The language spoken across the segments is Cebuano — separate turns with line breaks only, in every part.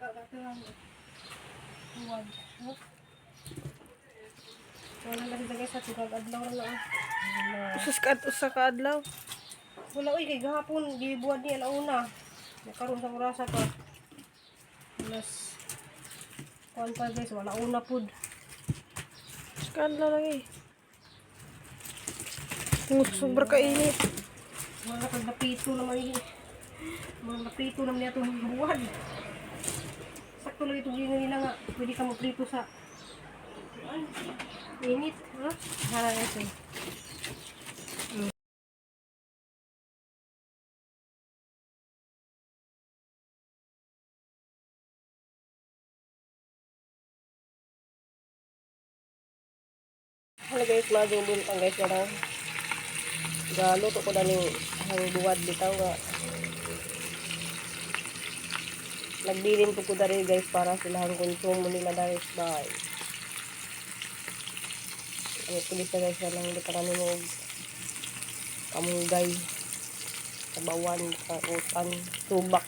Kagatuhan. Huwag. Huh? Wala lang guys sa tugag adlaw na lang. Ah.
Usas ka usa ka adlaw.
Wala oy kay gahapon gibuhat niya alauna. Nakaroon sa orasa pa. Alas kuan pa guys, wala una pud.
Usa ka adlaw lang eh. Kung sobra ka init.
Wala kag napito naman eh. Mga naprito naman niya itong buwan. Sakto lang itong gingan nila nga. Pwede ka magprito sa kuan. Init. Ha? Hala ito. Hello guys, mga buntang guys na lang. Galuto ko na ni ang buwad bitaw nga. Nagbilin po ko dari guys para sila ang konsumo nila dari sa bahay. Ano tulis na guys na lang di para nimo og kamunggay, sabawan, kakutan, tubak.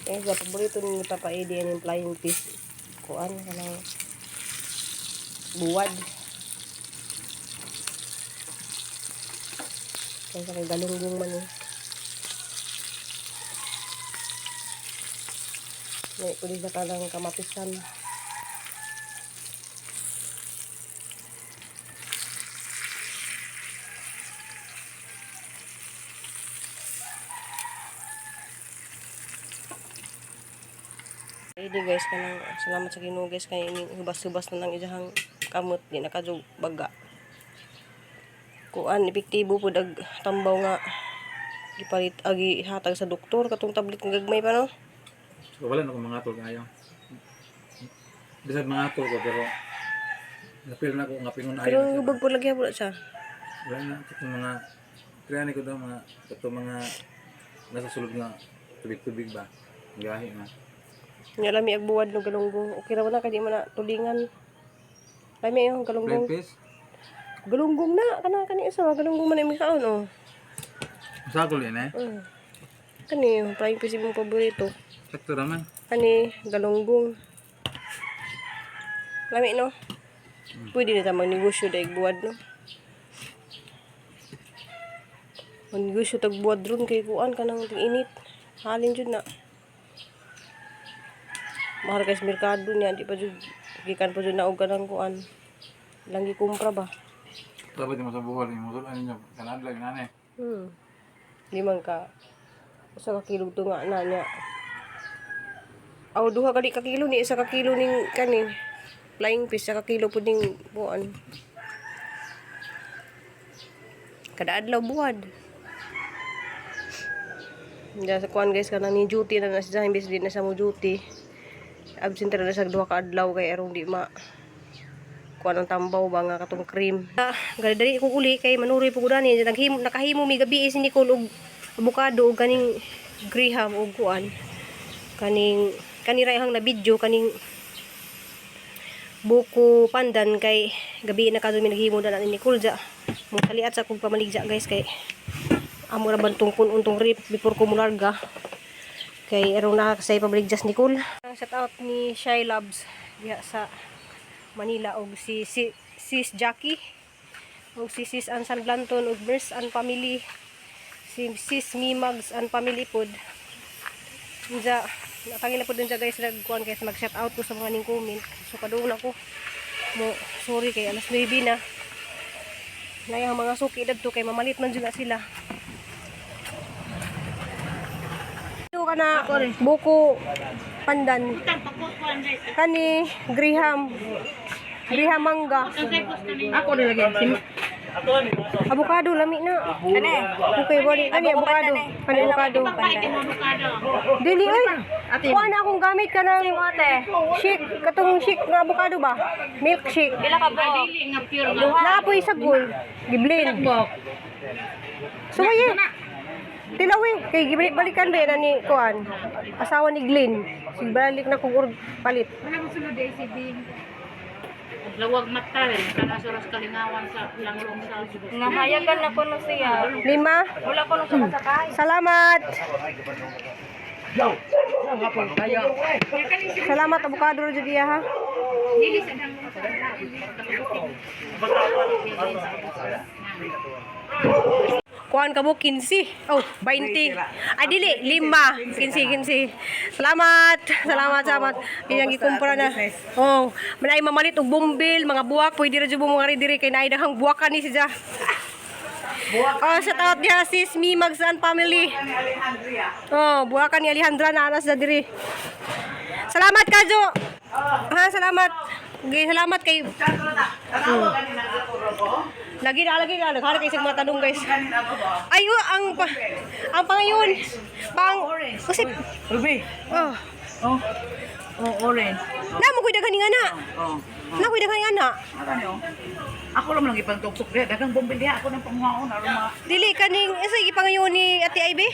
Eh, sa paborito ni Papa Eddie ang flying fish. Kuan, kanang buwad. Kaya sa kay galunggong man eh. May pwede sa kanang kamapisan. Ready guys, kanang salamat sa Ginoo guys kay ining hubas-hubas na nang iyahang kamot di nakajug baga. Kuan epektibo pud ag tambaw nga gipalit agi hatag sa doktor katong tablet nga gagmay pa no.
So, wala na akong mga tol kayo. Bisag mga tol ko pero napil na ako nga pinunayo
Pero
na siya.
hubag pud lagi wala siya.
Wala na itong mga kaya ko daw mga itong mga nasa sulod nga tubig-tubig ba. Gahi na.
Nya lami ag buwad no galunggong. Okay ra na kay di man na tulingan. Lami yung galunggong.
Plain fish.
Galunggong na kana kani isa galunggong man imong kaon oh.
Masagol yun eh.
Kani yung frying fish imong paborito.
Sakto raman.
Kani galunggong. Lami no. Pwede na ta magnegosyo dahil buwad no. Magnegosyo tag buwad ron kay kuan kanang ting-init. Halin jud na. Mahal kay sa merkado niya, di pa jud gikan pa jud na og kanang kuan. Lang gikumpra ba?
Dapat yung sa buhol, yung musul, ano nyo, kanadla, yun ano eh.
Di man ka usa ka kilo to nga na niya. Aw duha ka di ka kilo ni isa ka kilo ning kani. Flying fish sa ka kilo pud ning buwan. Kada adlaw buwad. Diya sa kuan guys kanang ni duty na na siya imbes di na sa mo duty. Absent ra na sa duha ka adlaw kay arong di ma kuan ang tambaw ba nga katong cream. Ah, gani dali ko uli kay manuroy po ko dani naghimo nakahimo mi gabi si Nicole og avocado og kaning graham og kuan. Kaning kanira ihang na video kaning buko pandan kay gabi na kadto mi naghimo na ni Nicole ja. Mo taliat sa kog pamaligja guys kay amo ra ban tungkon untong rip before ko mularga kay aron na say pamaligjas Nicole. Shout out ni Shy Loves diha sa Manila og si Sis Jackie og si Sis Ann San Blanton og Merce and family, si Sis Mimags and family pod. Unja natangil na pod unja guys nagkuan guys mag shout out ko sa mga ning comment. So padung na ko mo, sorry kay alas 9 na na ang mga suki dadto kay mamalit man jud na sila. Ito ka na buko pandan kani Graham Graham mangga.
Ako rin lagi. Si
Avocado lami na.
Kani.
Okay, bali kani avocado. Kani avocado. Dili oy. Kuha na akong gamit kanang shake katong shake nga avocado ba? Milk shake.
Pila ka ba?
Naapoy sa gol. Giblin. Suwaye. Tilawi kay gibalik-balikan ba na ni kuan. Asawa ni Glenn. Sigbalik na kung palit.
Wala mo sulod ay si Bing. Lawag mata rin. Kana sa oras kalingawan sa langlong sa
Nahayagan na ko no siya.
Lima.
Wala ko nung sumasakay.
Salamat. Salamat, avocado ra jud iya ha.
Dili sa dang sa.
Kuan ka mo 15. Oh, 20. Ay dili, lima. 15, 15. Salamat. Salamat, salamat. Iyang gikumpra na. Oh, manay mamalit og bombil, mga buwak, pwede ra jud mo mga diri kay naay daghang buwakan ni siya. Oh, shout out niya sis Mi Magsan family. Oh, buwakan ni Alejandra na anas na diri. Salamat kajo. Ha, salamat. Okay, salamat kay. Lagi na lagi na naghanap kay isang matanong, guys. Ay, oh, ang pangayon. Pang kasi
Ruby.
oh,
Oh. Oh, orange.
na mo koy daghan nga na.
Oh.
Na koy daghan nga na.
Ano niyo? Ako lang lang ipangtugsok diha. Daghang bombil diha ako nang panguhaon aron mga
Dili kaning isa gipangayon ni Ate Ivy.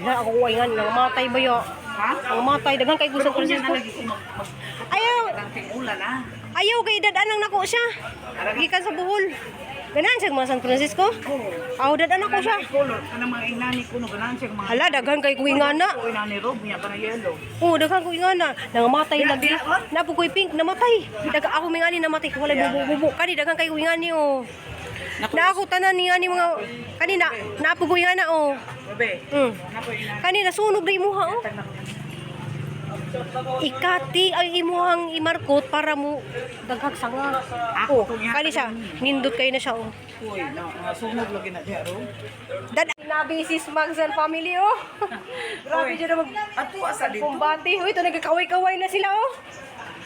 Na ako ay nga nang matay ba yo.
Ha?
Ang matay daghan kay San
Unya
Francisco.
na lagi ko mag mag
Ayaw,
ang ulan ah.
ayaw kay dad-an nako siya. Gikan sa Bohol. Ganahan siya mga San Francisco.
Oo.
Aw, dad-an ako siya.
Color kanang mga inani kuno ganahan siya mga.
Hala, daghan kay kuy nga na.
Ko inani rob niya para yellow.
Oo, daghan ko nga na. Nangamatay lagi. Napo ko'y pink, namatay. Daga ako may ngani namatay. Walay bubo-bubo. Kani daghan kay kuy ngani oh. Na ako tanan ni ngani mga kani na napo ko'y nga na oh.
Ruby. Napo inani.
Kani nasunog na imuha oh. Ikati ay imuhang imarkot para mo daghag sanga. Oh, kani siya nindot kayo na siya oh.
Uy, na sunog lagi na diha ro.
Dad Nabi sis Magsan family oh. Grabe dyan na mag
Ato asa dito.
Kumbate. Uy, ito nagkakaway-kaway na sila, oh.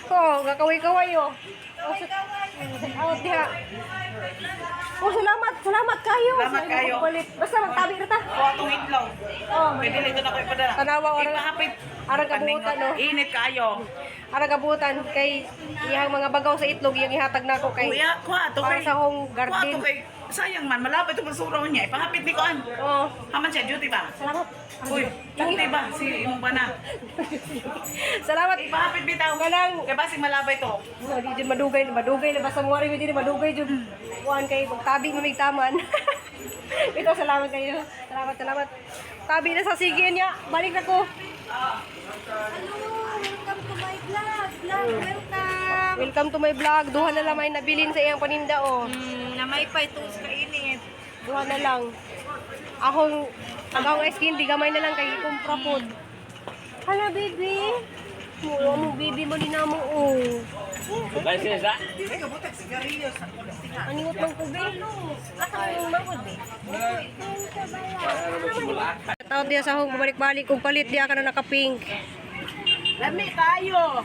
Oh, gakaway-kaway, oh. Oh, out diha. Oh, salamat. Salamat kayo.
Salamat kayo.
Palit. Basta magtabi na ta.
Ko atong itlog.
Oh,
Pwede dito na ko ipadala.
Tanawa ora.
Ipahapit.
Arang kabutan, no?
Init kayo.
Arang kabutan kay iyang mga bagaw sa itlog iyang ihatag nako kay
Kuya, kuha ato
para
kay
sa home
Kuha
garden.
ato kay sayang man malapit itong basura niya. Ipahapit ni koan.
Oh,
Haman siya duty ba?
salamat.
Uy, duty ba si imong bana?
Salamat.
Ipahapit bitaw.
Kanang
Kay basig malabay to.
No, di jud madugay, madugay na basta mo rin din madugay jud. Kuan kay magtabi mamigtaman. Ito salamat kayo. Salamat, salamat. Tabi na sa sige niya. Balik na ko.
Hello, welcome to my vlog. Vlog, welcome.
Welcome to my vlog. Duha na lang may nabilin sa iyang paninda oh.
Namay pa itong kainit.
Duha na lang. Akong ang akong ice candy gamay na lang kay kumpra pod. Hala baby. Mo mo baby mo ni namo oh. Aningot mang kubi. Asa mo mangod be? Tawag diya sa hong balik-balik kung palit diya ka na naka-pink.
Lami kayo.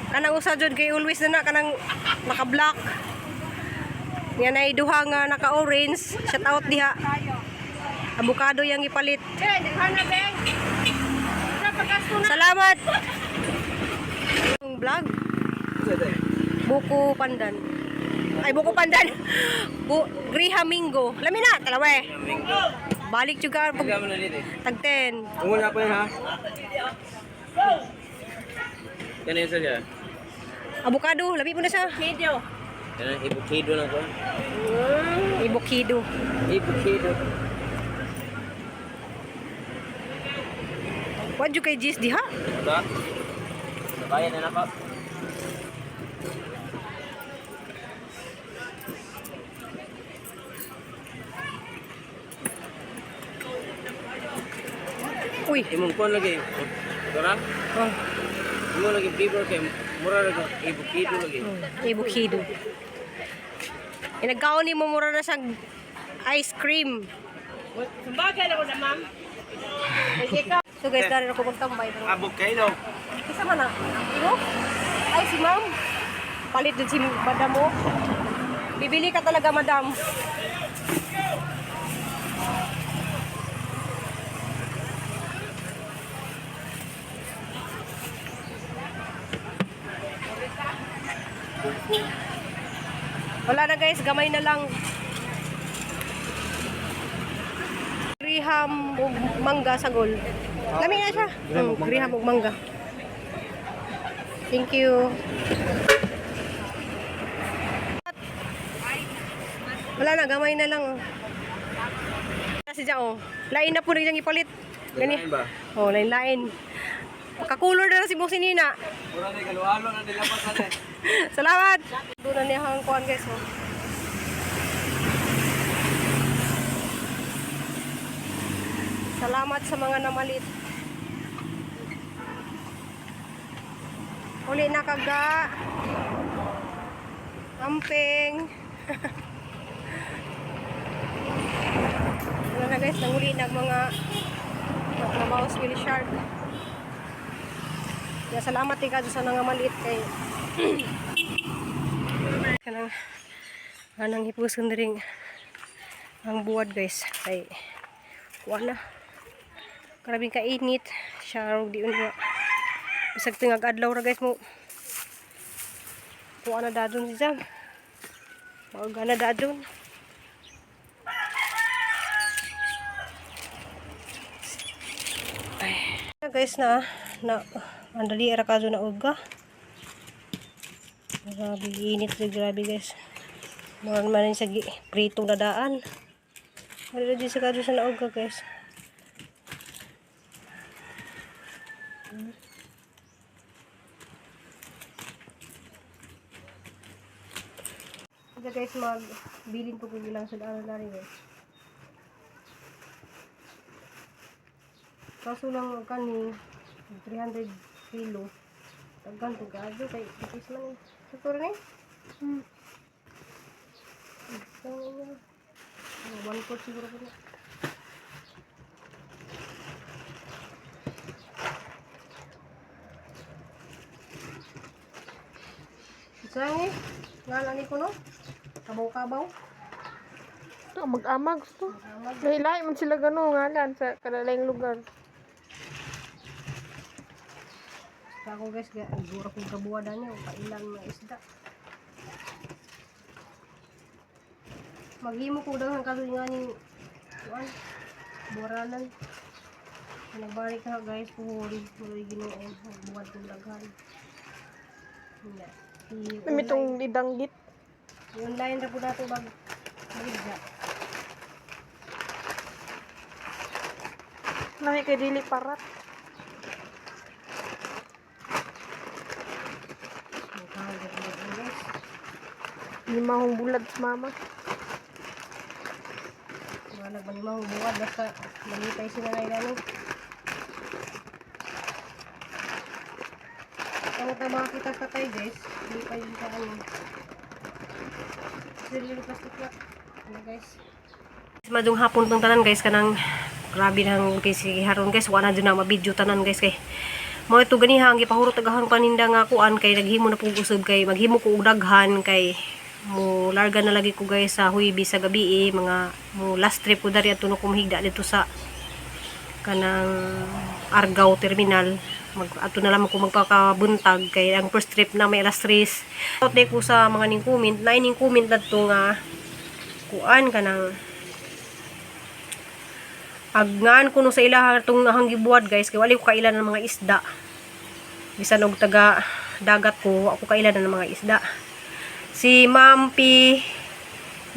Kanang usa jud kay always na na kanang naka-black. Yan ay duha nga naka-orange. Shout out diha. Avocado yang ipalit. Salamat. Ang vlog. Buko pandan. Ay buko pandan. Griha Mingo. Lami na talawe. Balik juga pag tag 10.
Una pa yun ha. Yan yun siya.
Avocado, labi mo na siya.
Yan ang ibukido na ko.
Ibukido.
Ibukido.
Wa jud kay Gis diha.
Diba? Sabayan na nako.
Uy.
Imong kuan lagi. Dora?
Oh,
Imo lagi flavor kay mura lagi ibukido lagi.
Ibukido. Eh, nagkaon ni mo mura na sa ice cream.
Sumbagay na ko na ma'am.
So guys, dari ako magtambay. Pero,
Avocado.
isa man na. Imo? Ay, si ma'am. Palit dun si madam mo. Bibili ka talaga, madam. Wala na guys, gamay na lang. Griham ug mangga sagol. Lami na siya. Griham ug mangga. Thank you. Wala na, gamay na lang. Oh. Na si Jao. Lain na po nang ipalit. Gani.
Lain ba?
Oh, lain lain. Kakulor na si Boss Nina.
Mura na halo-halo na nila pa sana.
Salamat. Doon na niya ang kuan guys. Oh. Salamat sa mga namalit. Uli na kaga. Amping. Wala na guys, nanguli na mga mga mouse wheel shark. Kaya salamat eh kadto sa nangamalit kay kanang anang hipuson diri ang buwad guys kay kuha na grabe kainit siya rog di unya bisag tingag adlaw ra guys mo kuha na dadon si Jam maaga na dadon. Ay guys, na na ang dali ra kadto na uga. Grabe init na grabe guys. Mura man rin sa pritong dadaan. Wala din sa kadto sa nauga guys. Kaya guys, magbilin po kung ilang sa daan na rin guys. Kaso lang kani 300 kilo. Taggan to gazo kay ipis man eh. Sakto rin eh. Ito niya. 1/4 siguro po na. Isang eh. Ngalan ni ko no? Kabaw-kabaw.
Ito, mag-amag to. Nahilahi man sila gano'n ngalan sa kalalayng lugar.
Basta ako guys, gura kong kabuwadan niya, kailang mga isda. Maghimo ko daw ang kasoy nga ni kuan, buranan. Nagbalik ka guys, puhuri, puhuri Ginoo, buwad kong daghan. Hindi.
Namitong idanggit.
I-online ra po nato bag maligya.
Nahi kay dili parat.
Mukha guys.
Limahong bulad sa mama.
Wala nagmanimang buwad basta malipay sila na ilan. Kung ta makakita sa tayo guys, lipay yun sa ano. Sila yung plastic na. Ano guys. Madung hapon tong tanan guys kanang grabe nang kay haron guys, wala na jud na mabidyo tanan guys kay mo ito ganiha ang gipahurot tagahon paninda nga kuan kay naghimo na pug usab kay maghimo ko og daghan kay mo larga na lagi ko guys sa Huibi sa gabi eh, mga mo last trip ko dari adto na ko mahigda dito sa kanang Argao Terminal. Mag ato na lamang ko magpakabuntag kay ang first trip na may alas 3. Out day ko sa mga ning comment, na ning comment adto nga kuan kanang agngan kuno sa ilaha tong ahang gibuhat guys kay wali ko kailan ng mga isda. Bisan og taga dagat ko, wa ko kailan ng mga isda. Si Ma'am P.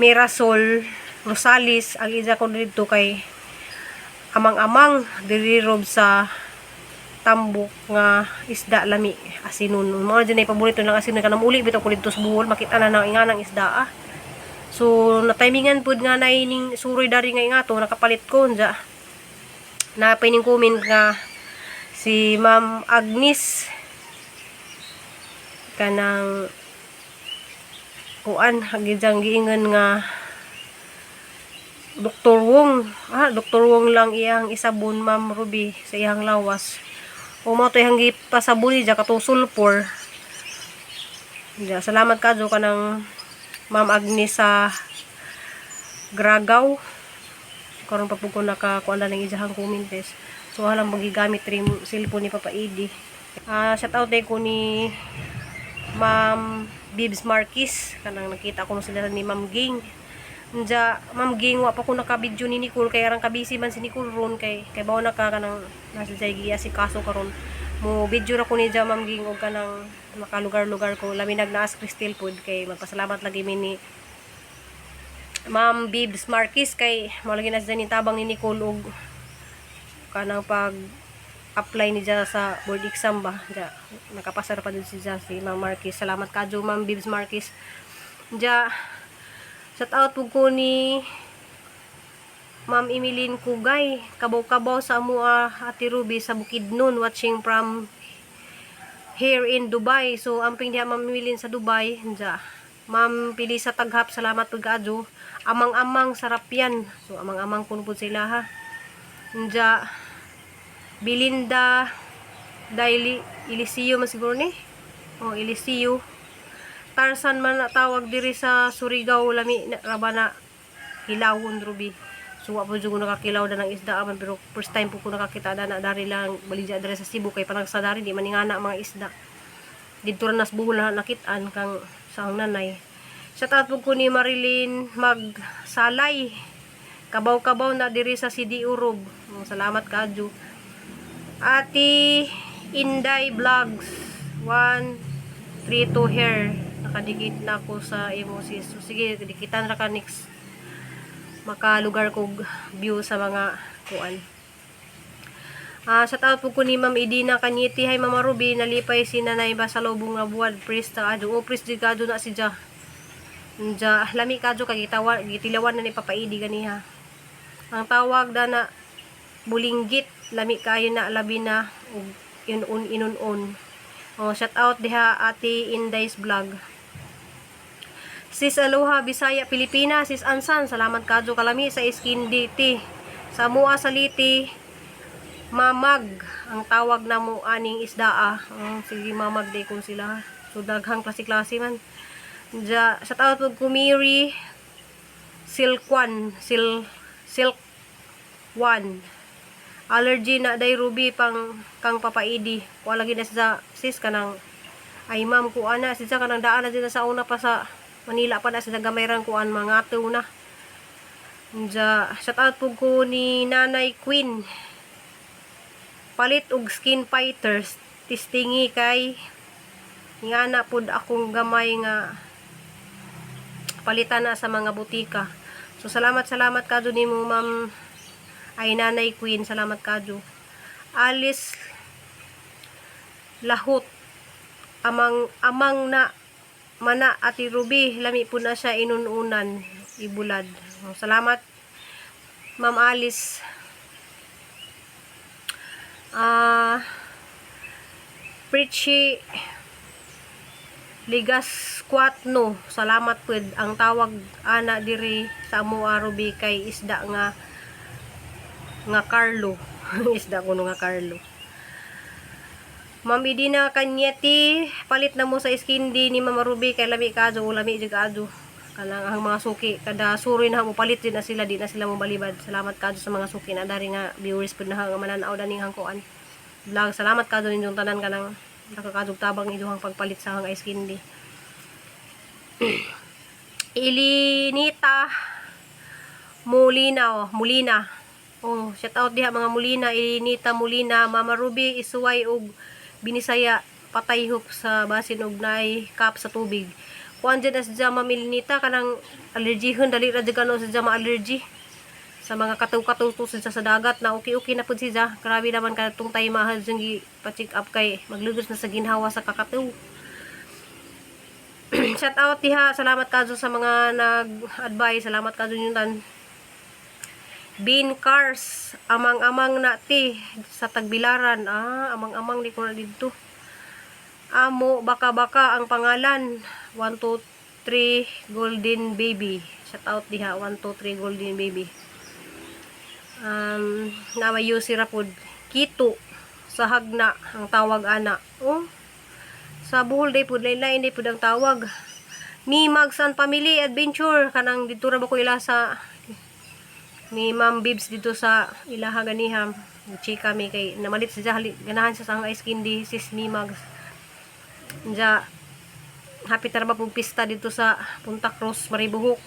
Mirasol Rosales ang isa ko dito kay amang-amang diri rob sa tambok nga isda lami asinon. Mao jud ay paborito lang asinon kanang uli bitaw ko dito sa Bohol makita na nang inganang isda ah. So na-timingan pud nga na ining suroy dari nga ingato nakapalit ko unja. Na pining comment nga si Ma'am Agnes kanang kuan hagidzang giingon nga Dr. Wong, ah, Dr. Wong lang iyang isabon Ma'am Ruby sa iyang lawas. O mo to iyang gipasabon niya katong sulfur. Ja, salamat kadyo kanang Ma'am Agnes sa Gragaw. Karon pa pud ko nakakuan na ng iyang comments. So halang magigamit rin cellphone ni Papa Edi. Ah, shout out day ko ni Ma'am Bibs Marquez kanang nakita ko no sila ni Ma'am Ging. Nja, Ma'am Ging, wa pa ko naka-video ni Nicole kay arang kabisi man si Nicole ron kay kay bawo na ka kanang nasa jay giya si kaso karon. Mo video ra ko ni ja Ma'am Ging og kanang makalugar-lugar ko laminag naas Crystal pod kay magpasalamat lagi mi ni Ma'am Bibs Marquez kay mao lagi na siya ni tabang ni Nicole og kanang pag apply ni ja sa board exam ba ja, nakapasar pa din si ja, si Ma'am Marquez. Salamat kadyo, Ma'am Bibs Marquez. Ja, shout out pud ko ni Ma'am Emilyn Kugay, kabaw-kabaw sa amua, Ate Ruby, sa Bukidnon, watching from here in Dubai. So amping diha, Ma'am Emilyn, sa Dubai. Ja, Ma'am Pilisa Taghap, salamat pud kaadyo. Amang-amang sarap yan. So amang-amang kuno pud sila ha. Ja, Belinda Daily Eliseo man siguro ni. Oh, Eliseo. Tarsan man na tawag diri sa Surigao, lami na raba na hilawon, Ruby. So wa po jud ko nakakilaw na ng isda man, pero first time po ko nakakita na na dari lang balidya diri sa Cebu kay panang sa dari di man ingana mga isda. Didto ra nas Bohol na nakit-an kang sa ang nanay. Shout out po ko ni Marilyn Magsalay. Kabaw-kabaw na diri sa CD Urob. Oh, salamat kaadyo. Ate Inday Vlogs 1 3 2 hair, nakadikit na ako sa imo, sis. So sige, dikitan ra ka next makalugar kog view sa mga kuan. Ah, shout out po ko ni Ma'am Idina Kanyeti. Hi, Mama Ruby, nalipay si Nanay ba sa lobong nga buwan. Praise ta adyo. Oh, praise di kadyo na si Ja. Ja, lami kadyo kay gitawa gitilawan na ni Papaidi ganiha. Ang tawag dana bulinggit, lami kayo na labi na ug inun inun. Oh, shout out diha, Ate Inday's Vlog. Sis Aloha Bisaya Pilipina, Sis Ansan, salamat kadyo, kalami sa skin DT. Sa mua sa Liti, mamag ang tawag na mo aning isda ah. Oh, sige, mamag day kung sila. So daghang klase-klase man. Ja, shout out po Kumiri Silkwan, Silk One. Allergy na day, Ruby, pang kang papaidi. Kuha lagi na sa sis kanang ay ma'am kuha na siya kanang daan na din sa una pa sa Manila pa na sa gamayran kuan mga na. Ja, shout out po ko ni Nanay Queen. Palit og skin fighters tistingi kay ngana pud akong gamay nga palitan na sa mga butika. So salamat, salamat kadyo nimo, ma'am ay Nanay Queen, salamat kadyo. Alice Lahot, amang amang na mana, Ate Ruby, lami po na siya inununan ibulad. Oh, salamat, Ma'am Alice. Ah, Preachy Ligas Kwatno, salamat pud. Ang tawag ana diri sa amo, Ruby, kay isda nga nga Carlo. Isda kuno nga Carlo. Ma'am Idina Kanyeti, palit na mo sa skin di ni Mama Ruby kay lami kadyo, lami jud kadyo. Kanang ang mga suki kada suroy na mo palit din na sila, di na sila mo balibad. Salamat kadyo sa mga suki na dari nga viewers pud na nga mananaw daning hangkuan vlog. Salamat kadyo ninyong tanan kanang nakakadug tabang inyong pagpalit sa hang ice candy. Ilinita Molina, oh, Molina. Oh, shout out diha mga Molina, Ilinita Molina, Mama Ruby, isuway og binisaya patayhop sa basin og naay cup sa tubig. Kuan dyan as dya, Ma'am Ilinita, kanang allergyhon dali ra jud kano sa dya ma-allergy sa mga kataw-kataw to sa dagat na okay-okay na pud siya. Grabe naman kadtong time mahal dyan gi pa-check up kay maglugos na sa ginhawa sa kakataw. Shout out diha, salamat kadyo sa mga nag-advise, salamat kadyo ninyong tan. Bean Cars, amang-amang na ti sa Tagbilaran. Ah, amang-amang di ko na didto. Amo baka-baka ang pangalan. 1 2 3 Golden Baby. Shout out diha 1 2 3 Golden Baby. Na may ra pod. Kito sa Hagna ang tawag ana. Oh. Sa Bohol day pud lain-lain day pud ang tawag. Mi Magsan Family Adventure, kanang didto ra ba ko ila sa ni Ma'am Bibs dito sa ilaha ganiha. Chika mi kay namalit siya ganahan siya sa ang ice candy, sis mi Mags. Ja, happy tara ba pong pista dito sa Punta Cruz, Maribuhok.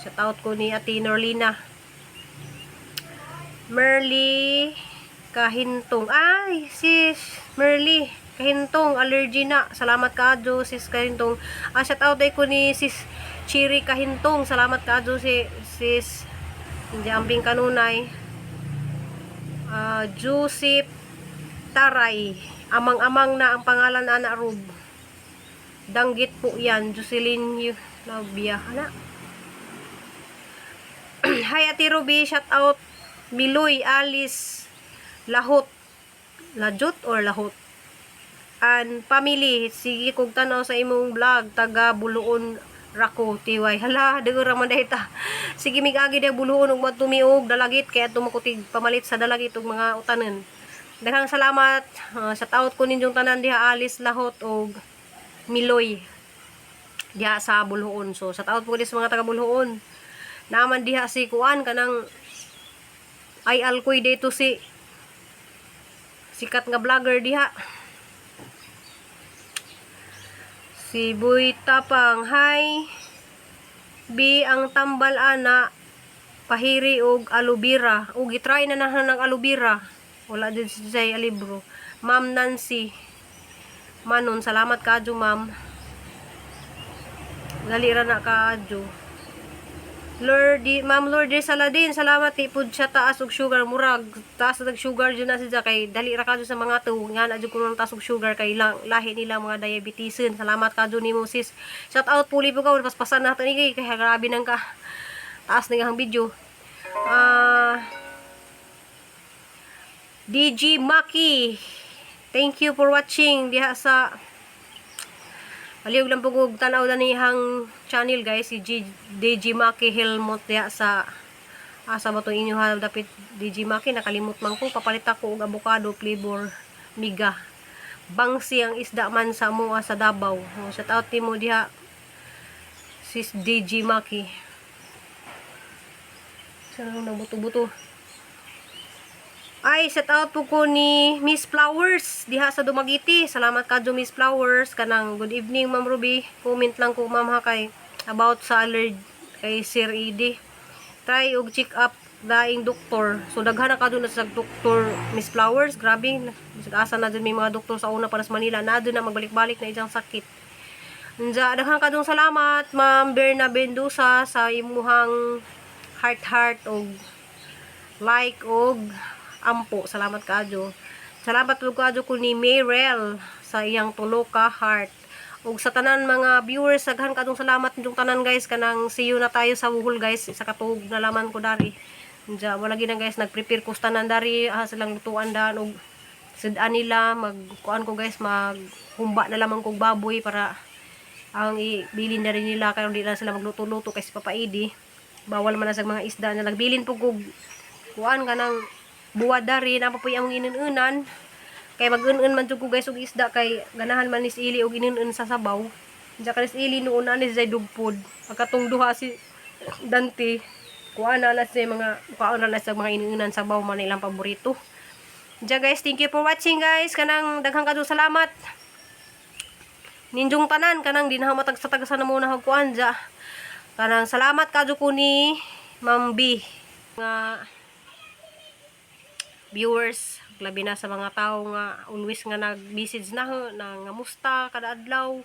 Shout out ko ni Ate Norlina. Merly Kahintong. Ay, sis Merly Kahintong, allergy na. Salamat kaadyo, sis Kahintong. Ah, shout out ay ko ni sis Chiri Kahintong, salamat kaadyo si sis. Hindi amping kanunay. Joseph Taray. Amang-amang na ang pangalan ana Rub. Danggit po yan. Jocelyn Labia. Ana. Hi, Ate Ruby, shout out Miloy Alice Lahot. Lajot or Lahot? And family, sige kog tanaw sa imong vlog, taga Buluon Rako, tiway. Hala, dago ra man dahita. Sige mig-agi da Buluon ug matumiog Dalagit kay adto makutig pamalit sa Dalagit og mga utanen. Daghang salamat. Shout out ko ninyong tanan diha, Alice Lahot og Miloy diha sa Buluon. So shout out po sa mga taga Buluon. Naman diha si kuan kanang ay alkoy dito, si sikat nga vlogger diha. Si Boy Tapang, hi. B, ang tambal ana, pahiri og aloe vera. Og gitry na na ng aloe vera. Wala din si Jay Alibro. Ma'am Nancy. Manon, salamat kaadyo, ma'am. Dali ra na kaadyo. Lordy, Ma'am Lourdes Saladin, salamat ti pud siya taas og sugar, murag taas og sugar jud na siya kay dali ra kadyo sa mga tuo nga na jud kuno taas og sugar kay lang, lahi nila mga diabetesen. Salamat kadyo nimo, sis. Shout out puli po ka paspasan nato ni kay kay grabe nang ka taas na ang video. DG Maki. Thank you for watching diha sa Aliw lang po kog tanaw na niyang channel, guys, si DG Maki Helmut diha sa asa ba tong inyo ha dapit, DG Maki? Nakalimot man ko. Papalit ako og avocado flavor miga. Bangsi ang isda man sa amoa sa Davao. Oh, shout out nimo diha, sis DG Maki. Sa nang buto-buto. Ay, shout out po ko ni Miss Flowers diha sa Dumaguete. Salamat kadyo, Miss Flowers. Kanang good evening, Ma'am Ruby. Comment lang ko, ma'am, ha, kay about sa alert kay Sir Ed. Try og check up daing doktor. So daghan na kadto na sa doktor, Miss Flowers. Grabe, bisag asa na dun may mga doktor sa una para sa Manila. Na dun na magbalik-balik na ijang sakit. Nja, daghan kadtong salamat, Ma'am Berna Bendusa, sa imuhang heart heart og like og ampo. Salamat kaadyo. Salamat po kaadyo ko ni Mayrel sa iyang tulo ka heart. Ug sa tanan mga viewers, daghan kaadtong salamat ninyong tanan, guys, kanang see you na tayo sa Wuhol, guys, sa katuog na laman ko dari. Nja, wala gid na, guys, nagprepare ko sa tanan dari silang lutuan daan og sud-an nila, magkuan ko, guys, maghumba na lamang kog baboy para ang ibilin na rin nila karon di na sila magluto-luto kay si Papa Idi bawal man na sa mga isda na nagbilin po kog kuan kanang buwad dari na pa among inin-unan kay mag-un-un man jud ko, guys, og isda kay ganahan man ni si Ili og inin-un sa sabaw. Diya ka ni si Ili noon na ni siya dugpod. Pagkatong duha si Dante, kuan na na siya mga kuan na sa mga inin-unan sabaw man ilang paborito. Diya, guys, thank you for watching, guys. Kanang daghang kadto salamat. Ninjong tanan kanang di na matag sa tagasa na muna kuan dya. Kanang salamat kadto ko ni Ma'am B nga viewers, labi na sa mga tao nga always nga nag-message na ho, na ngamusta kada adlaw,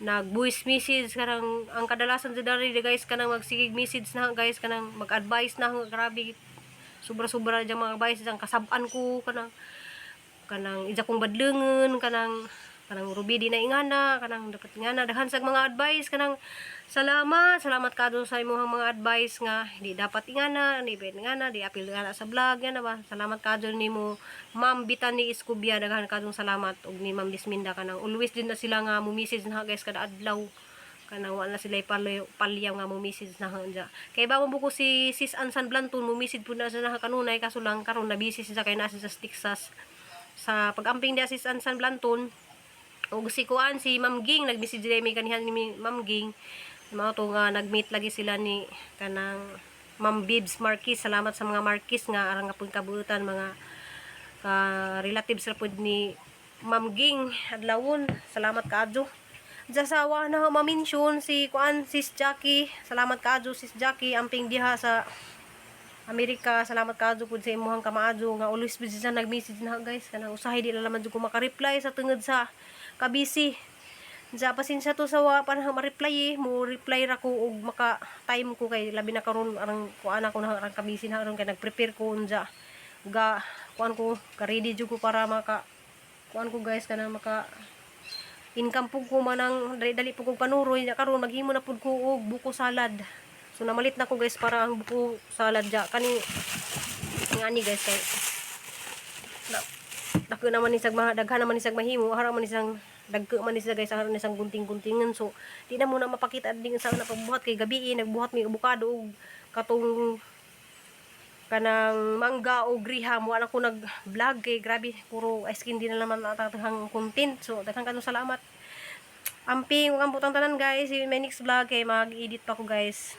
nag voice message. Kanang ang kadalasan sa dari guys, kanang magsigig message na ho, guys, kanang mag-advise na ho. Grabe, sobra-sobra diyang mga advice diyang kasab-an ko, kanang kanang ija kong badlungon, kanang kanang Ruby di na ingana, kanang dapat ingana. Daghan sa mga advice, kanang salamat, salamat kadto sa imong mga advice nga di dapat ingana, di ba ingana, di apil ingana sa vlog yan ba. Salamat kadto nimo, Ma'am Bitani Escobia, daghan kadtong salamat ug ni Ma'am Disminda, kanang always din na sila nga mo message na, guys, kada adlaw, kanang wala sila palyaw nga mo message na dya. Kay ba mo ko si Sis Ansan Blanton, mo message po na siya na kanunay, kaso lang karon na busy siya kay nasa sa Texas. Sa pag-amping diya, Sis Ansan Blanton, ug si kuan si Ma'am Ging, nag-message din may kanihan ni Ma'am Ging mga to nga nag-meet lagi sila ni kanang Ma'am Bibs Marquez. Salamat sa mga Marquez nga arang nga pud kabuutan, mga ka relatives ra pud ni Ma'am Ging adlawon. Salamat kaadyo. Diya sa wa na ma-mention si kuan, Sis Jackie. Salamat kaadyo, Sis Jackie, amping diha sa Amerika. Salamat kaadyo pud sa imuhang kamaadyo nga always busy sa nag-message na, guys. Kanang usahay di na naman jud ko maka-reply sa tungod sa kabisi. Sa pasensya to sa wa pa na ma-reply eh. Mo reply ra ko og maka time ko kay labi na karon arang kuan ako na arang kamisin aron kay nag-prepare ko unja. Ga kuan ko ka ready jud ko para maka kuan ko guys, kanang maka income pug ko manang dali-dali pug kog panuroy nya. Karon maghimo na pud ko og buko salad. So namalit na ko guys para ang buko salad ja kani ngani guys, kay na, dako naman ni sag daghan naman ni sag mahimo, hara man ni sang dagko man ni siya guys, hara ni sang gunting-guntingan. So di na muna mapakita ding sa na pagbuhat kay gabi eh, nagbuhat mi abukado og katong kanang mangga o griham. Wala ko nag vlog kay grabe, puro ice cream din na naman atatahang content. So daghang kanong salamat, amping ug ang butang tanan guys. See you in my next vlog kay mag-edit pa ko guys.